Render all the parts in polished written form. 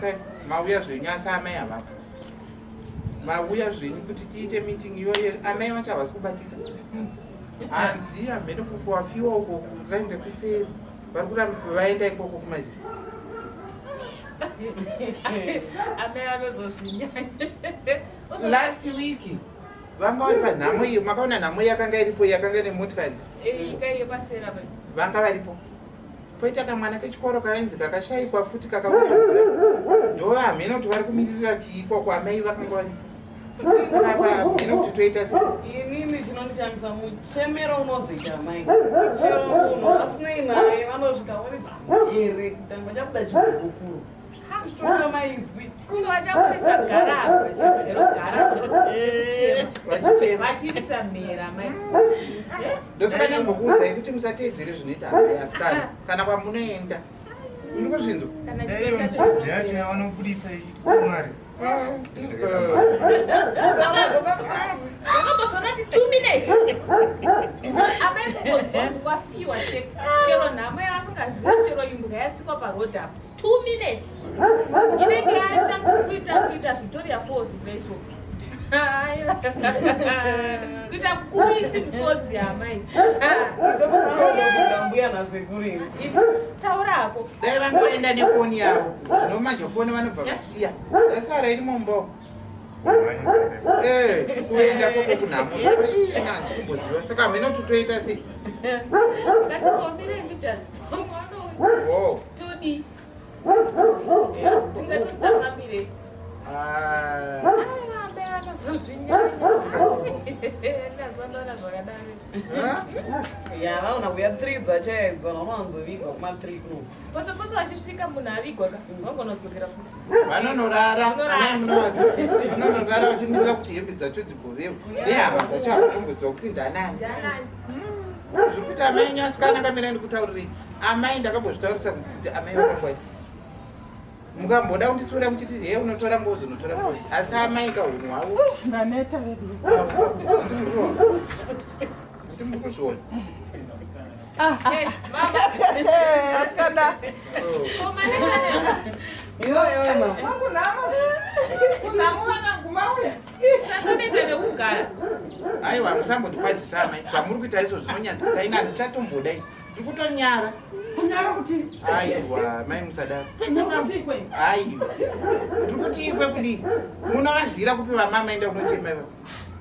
Svikai mauya zvenyu asi amai havapo. Mauya zvenyu kuti tiite meeting iyoyo amai vacho havasi kubatika. Hanzi hameno kuwafiwa uko kurainde kuseri. Vari kuramba vaenda ikoko kumanje. Amai vanozozvinyanya. Last week vanga vari panhamo iyo makaona nhamo yakanga iripo yakanga ine motikari. Eh, vanga varipo. Poita kamwana kechikoro kainzi kakashaikwa futi kakabuda mvura. Ndova hameno kuti vari kumiririra chii ikoko amai vakanga varipo. Saka apa hameno kuti toita sei. Inini chinondishamisa muchemero unozoita amai. Chero munhu asinei naye vanosvika voridza mhere kutanga vachabuda chigukuru. Kuchitoita maizwi. Kunge vachaburitsa garabwa chero garabwa. Vachichema. Vachiridza mhere amai. Ndosaka ndambokuudzai kuti musateedzere zvinoita amai asikana kana kwamunoenda. Muri kuzvinzwa? Iyo misodzi yacho yavanobudisa ichitisa Mwari. Ndakambozviona kuti 2 minutes. So amai kungonzwa kwafiwa chete. Chero nhamo yavasingazivi chero imbwa yatsikwa paroad apo. 2 minutes. Inenge yaita kuita kuita Victoria Falls kudai so. Kuita kuisi misodzi amai. Mbuya nasekuru imi. Taura hako. Dai vangoenda nefoni yavo. Zvino manje foni vanobva vasiya. Yasara iri mumba. Eh, kuenda koko kunhamo. Ii, kumboziva. Saka hameno kuti toita sei. Ngatimbomire mbijana. Mwana uyu. Oh. Todi. Tingatotafambire. Ah. Amai anozozvinyanya. Ndazondoona zvakadaro. Ya vaona kuya 3 dzachaedza vanowanzovigwa kuma 3 kuno. Potso potso vachisvika munhu avigwa ka vangonodzokera futi. Vanonorara, amai munovaziva. Vanonorara vachimirira kuti hembe dzacho dzigovewe. Nehama dzacho havatomboziva kuti ndanani. Ndanani. Zviri kuita amai nyasikana kamira ndikutaurirei. Amai ndakambozvitaurisa kuti amai vakangwarisa. Mukamboda kunditsura muchiti he unotora ngozi unotora ngozi. Asi amai kahunhu hwavo. Ndaneta vedu. Kuti muri kuzviona. Asikana. Iyoyo mama. Kunhamo. Kunhamo vanangu mauya. Tatoneta nekugara. Aiwa musambondikwazisa amai. Zvamuri kuita izvo zvinonyadzisa ini handichatomboda ini. Ndiri kutonyara. Kunyara kuti. Aiwa mai musadaro. Pese Kuti ikwe. Aiwa. Ndiri kuti ikwe kudii? Munovazira kupi vamama enda kunochema ivo?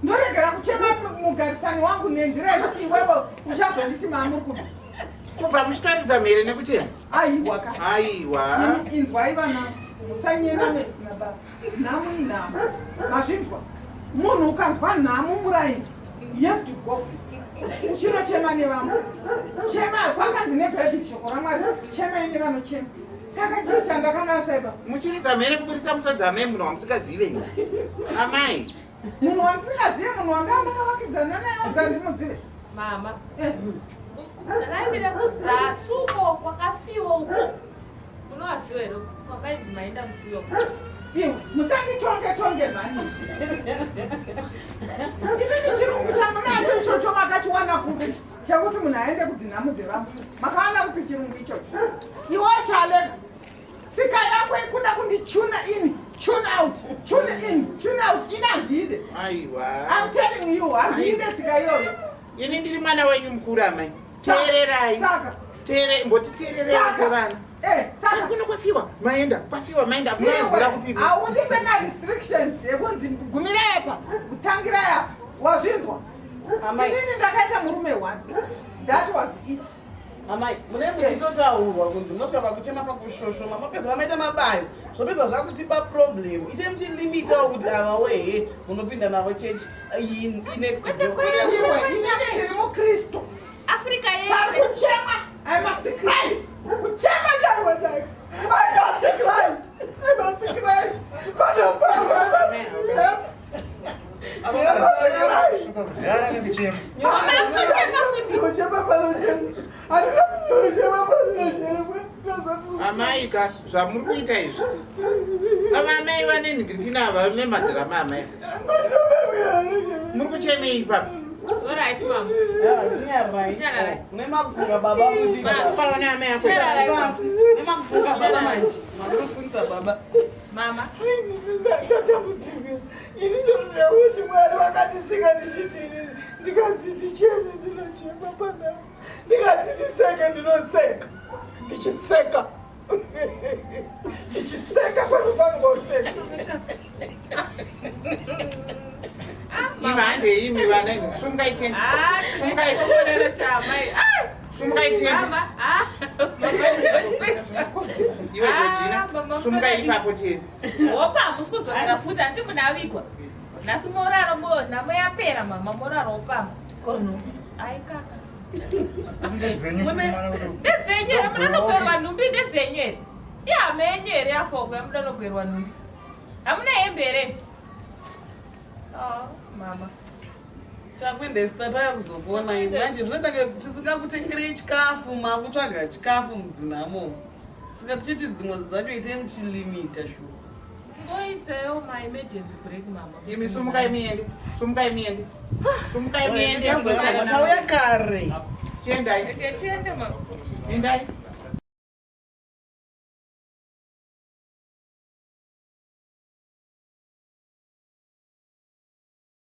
Ndoregera kuchema mugarisani wangu nenzira yekuti iwewe uchazonditi maamuri kupi. Kubva muchitaridza mhere nekuchema? Aiwa ka. Aiwa. Imi inzwai vana musanyema mesina basa. Nhamo inhamo. Mazvinzwa? Munhu ukanzwa nhamo muraini, you have to go. Uchinochema nevamwe. Chema kwakanzi neBhaibheri shoko raMwari, chemai nevanochema. Saka chii chandakanasa ipa? Muchiridza mhere kuburitsa musodzi amai munhu wamusingazive imi. Amai. Munhu wandisingazive munhu wanga ndakavakidzana naye odza ndimuzive. Mama. Eh. Raivira kuzasi uko kwakafiwa uko. Unowaziva here kwakainzi maenda kufiwa? Iwe, musanditonge tonge mhani. Inini chirungu chamunacho ichocho makachiwana kupi? Chekuti munhu aende kudzinhamu dzevamwe. Makawana kupi chirungu ichocho? Iwe Chaleka, tsika yako yekuda kundichuna in, tune out, tune in, tune out, ini handiide. Aiwa. I'm telling you, handiide tsika iyoyo. Ini ndiri mwana wenyu mukuru amai. Teererai. Saka. Tere, mbotiteererai Saka. sevana. Eh, saka. Kuno kwafiwa, maenda, kwafiwa, maenda, munozira kupi? Haundipe marestrictions ekunzi gumirai apa, kutangirai apa. Wazvinzwa? Amai. Inini ndakaita murume one. That was it. Amai, mune muchitotaurwa kunzi munosvika pakuchema pakushoshoma mapedza maita mabayo zvopedza zvakutipa problem ite muchilimitawo kuti ava wehe munopinda navo chechi inext Kwete, door. kwete. Iwe, inini ndiri muKristu. Africa Pari yese. kuchema, I must cry. Kuchema chaiwo chaiko. I must cry. I must cry. Vanofara. Kusvika kudhara nekuchema. Kuchema futi. Kuchema panochema. Handina kuchema panochema. Amai ka, zvamuri kuita izvi. Ava amai vane nhingirikina ava vane madhirama amai. Muri kuchemei ipapa? Alright, mama. Chinyararai. Chinyararai. Mune makufunga baba futi. Ukaona amai ako Chinyararai. Pasi. Mune makufunga baba manje. Makutofunza baba. Mama. Ndatambudzika ini ndoziva kuti Mwari vakandisika ndichiti inini ndikati ndicheme ndinochema panhamo, ndikati ndiseke ndinoseka, ndichiseka ndichiseka panofanirwa kuseka. Imi handei imi vana imi. Sumukai tiende. Ah, Sumukai. chikomborero chaamai. Ah, Sumukai tiende. mama. Ah, mama. Iwe Ah, Georgina, mama, sumukai mama. ipapo tiende. Hopa, hamusi kudzokera futi, handiti munhu avigwa. Nhasi moraro nhamo yapera mama, moraro opamba. Ai kaka. Ndedzenyu Mune- fumana kuti Ndedzenyu here munonogwerwa nhumbi ndedzenyu here? Ihama yenyu here yafoko yamunonogwerwa nhumbi? Hamuna hembe here? Oh, mama. Takuendesa tatauya kuzokuona imi manje zvinotanga tisingakutengerei chikafu makutsvaga chikafu mudzinhamo. Saka tichiti dzimwe dzacho itei muchilimita shuwa. Ngoisewo ma emergency break mama. Imi sumukai muende. Sumukai muende. Sumukai muende. Tauya kare. Chiendai. Rege tiende mama. Endai.